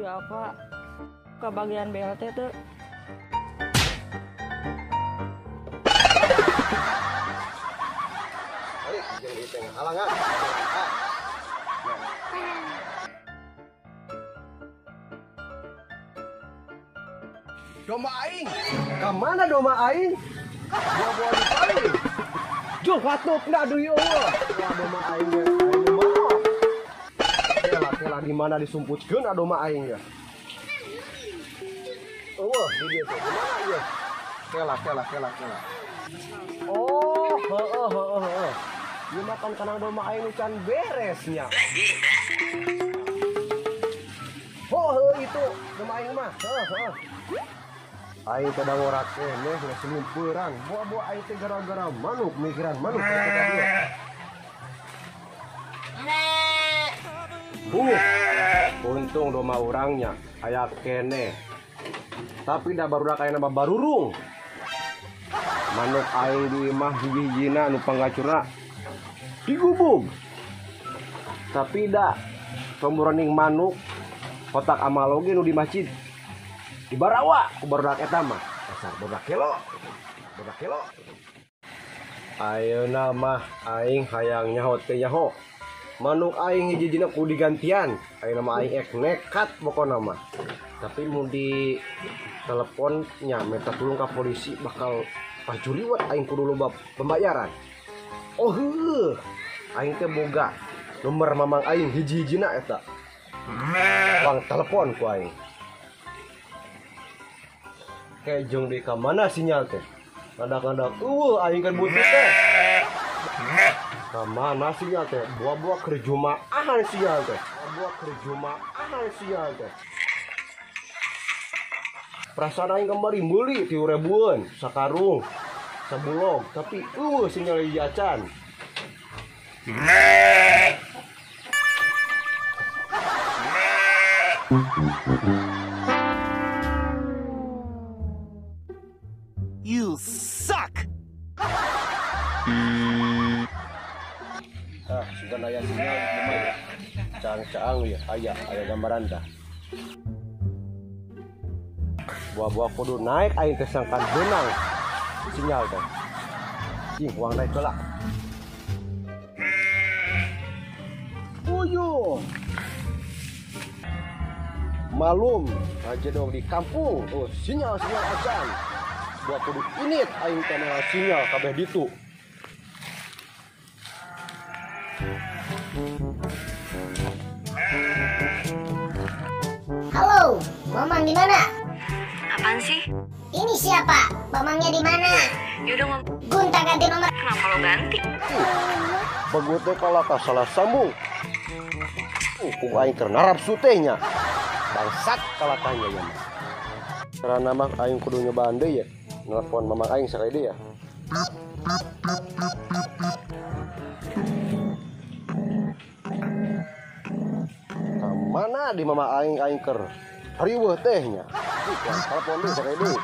Siapa? Kebagian BLT tuh. Halangan. Domba aing, kemana domba aing? Buah-buah di paling. Juh, watuk ndak duit eueuh. Wah, domba aing ge aing mah. Kela kela di mana disumputkeun domba aing ya? Eueuh, di dieu teh. Di mana ieu? Kela kela kela kela. Oh, heeh heeh heeh. Ieu makan kana domba aing nu can beresnya. Oh, heuh itu domba aing mah. Heeh heeh. Aing teh ngorak keneh geus limpeurang. Buah-buah aing teh gara-gara manuk mikiran manuk teh tadi. Untung domba urangnya aya keneh. Tapi da barudak aya nama barurung. Manuk aing di imah hiji-hijina nu panggacurna digubug. Tapi da tomborening manuk kotak amal oge nu di masjid. Di barawa ku barudak eta mah. Dasar barudak kelo. Barudak kelo. Ayeuna mah aing hayang nyaho teh nyaho. Manuk aing hiji-hijina ku digantian. Ayeuna mah aing ek nekat pokona mah. Tapi mun di telepon nya minta tulung ka polisi bakal pajuriwat aing kudu loba pembayaran. Oh heuh. Aing teh boga nomor mamang aing hiji-hijina eta. Bang telepon ku aing. Kayak jeng di mana sinyal teh? Ngadak-ngadak, aing kan butuh teh. Kamana sinyal teh? Buah-buah keur jumaahan sinyal teh. Buah-buah keur jumaahan sinyal teh. Perasaan aing kembali meuli 3 ribuan sakarung, sabulog, tapi sinyal hiji acan. You suck. Ah, sudah aya sinyal gimana ya? Caang-caang ya, aya gambaran dah. Buah-buah kudu naik aing teh sangkan beunang sinyal teh. Ih, uang naik heula. Uyuh. Malum, aja dong di kampung. Oh, sinyal-sinyal acan. Buah kudu init aing teh sinyal kabeh ditu. Halo, Mamang di mana? Apaan sih? Ini siapa? Mamangnya di mana? Yaudah ngomong. Gonta ganti nomor. Kenapa lo ganti? Bagus teh kalau tak salah sambung. Ku aing keur narapsu teh nya. Bangsat kalakanya ya mah. Karena mah aing kudu nyobaan deui ya. Nelpon mamang aing sakali deui ya. Ka mana di mama aing aing keur riweuh teh nya. Telepon deui sakali deui.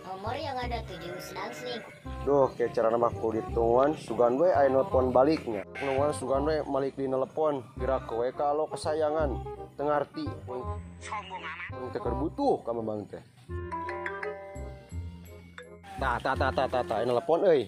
Nomor yang ada tujuh sedang selingkuh. Duh, kayak cara nama ku ditungguan sugan we aing nelpon baliknya. Nungguan sugan we malik di nelpon gerak we kalau kesayangan teu ngarti. Sombong amat. Aing teh keur butuh ka mamang teh. Tah tah tah tah tah tah nelpon euy.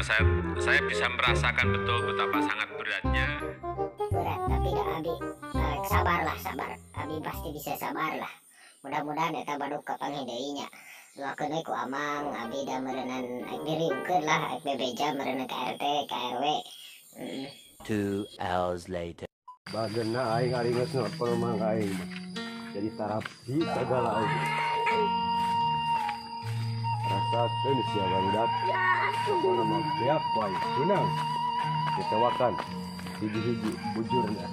Karena saya bisa merasakan betul betapa sangat beratnya. Berat, tapi dah Abi sabarlah, sabar. Abi pasti bisa sabarlah. Mudah-mudahan eta baduk kapanggih deui nya. Doakeun we ku Amang, Abi da meureunan diriungkeun lah, bebeja meureunan ka RT, ka RW. 2 hours later. Bagena aing ari geus nelpon mah ka aing. Jadi terapi segala aing. Rasakeun sia barudak. Pokona mah beak wae beunang. Ditewakan hiji-hiji bujurna.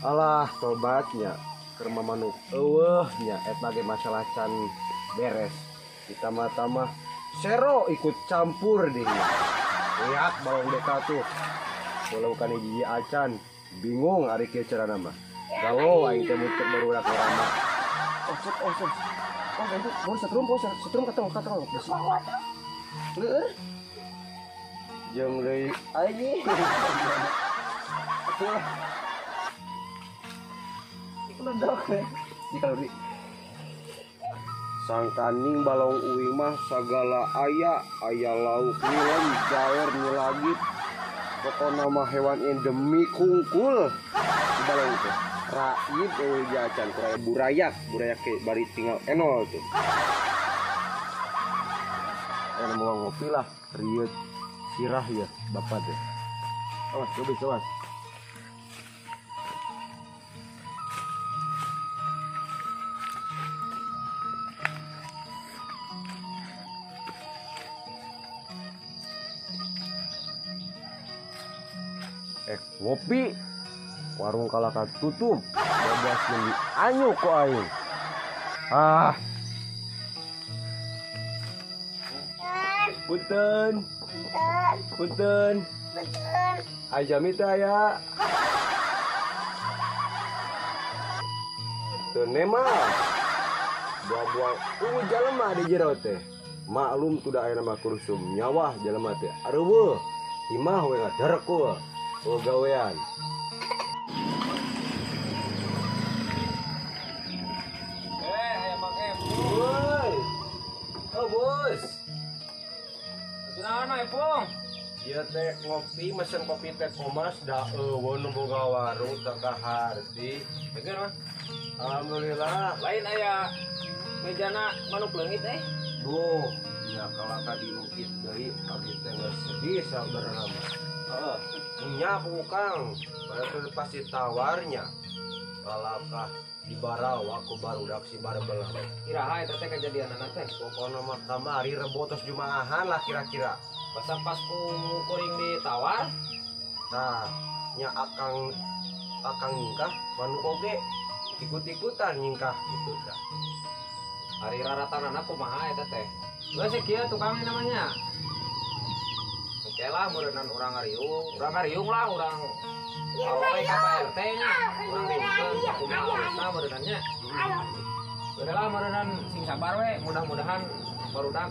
Alah tobatnya keur manuk eueuh nya eta ge masalah can beres. Ditambah-tambah sero ikut campur deh. Lihat balong deka tuh. Walau kan hiji acan bingung ari kieu carana mah. Gawo aing teh muncul barudak urang mah. Oh, set, oh, set. Oh, itu mau setrum, oh, setrum katong katong. Leueur. Jeung deui aing. Atuh. Meledak ya. Di kalori. Sangkaning balong uing mah sagala aya, aya lauk nilem, jair nilagit. Pokona mah hewan endemik kungkul di balong teh. Raib eueuh jacan kuraya burayak, burayak ke bari tinggal enol tuh. Mau ngopi lah, rieut sirah ya bapak teh. Awas, coba awas. Ngopi warung kalaka tutup, babas jadi anyuk ku aing. Ah. Punten. Punten. Punten. Ajami teh aya. Teu nema. Buang-buang jelema di jero teh. Maklum tuh aya nama kurusum nyawah jelema teh. Areueuh. Imah we ngaderek ku. Oh gawean. Aya Bang Epung. Woi. Oh, bos. Kunaon Epung? Ieu teh ngopi mesen kopi teh komas da eueuh nu boga warung teu kaharti. Bener mah. Alhamdulillah. Lain aya mejana manuk leungit eh. Duh, nya kalaka diungkit deui abdi teh geus sedih saudara mah. Heeh, nya ku Kang, padahal pasti tawarnya. Kalakah di barawa ku barudak si barbelang. Iraha eta teh kejadianana teh. Pokona mah kamari rebo tos jumaahan lah kira-kira. Masa pas ku kuring ditawar? Nah, nya akang akang nyingkah manuk oge ikut-ikutan nyingkah gitu dah. Ari raratanana kumaha eta teh? Geus kieu tukangnya namanya. Oke lah, meureunan urang ngariung lah, urang awewe ka Pak RT nya, urang riungkeun kumaha alusna meureunannya. Udah lah meureunnan sing sabar we, mudah-mudahan barudak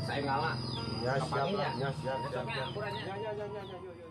saengalna. Ya siap lah, ya siap, siap. Ya, Ya, ya, ya, ya, ya.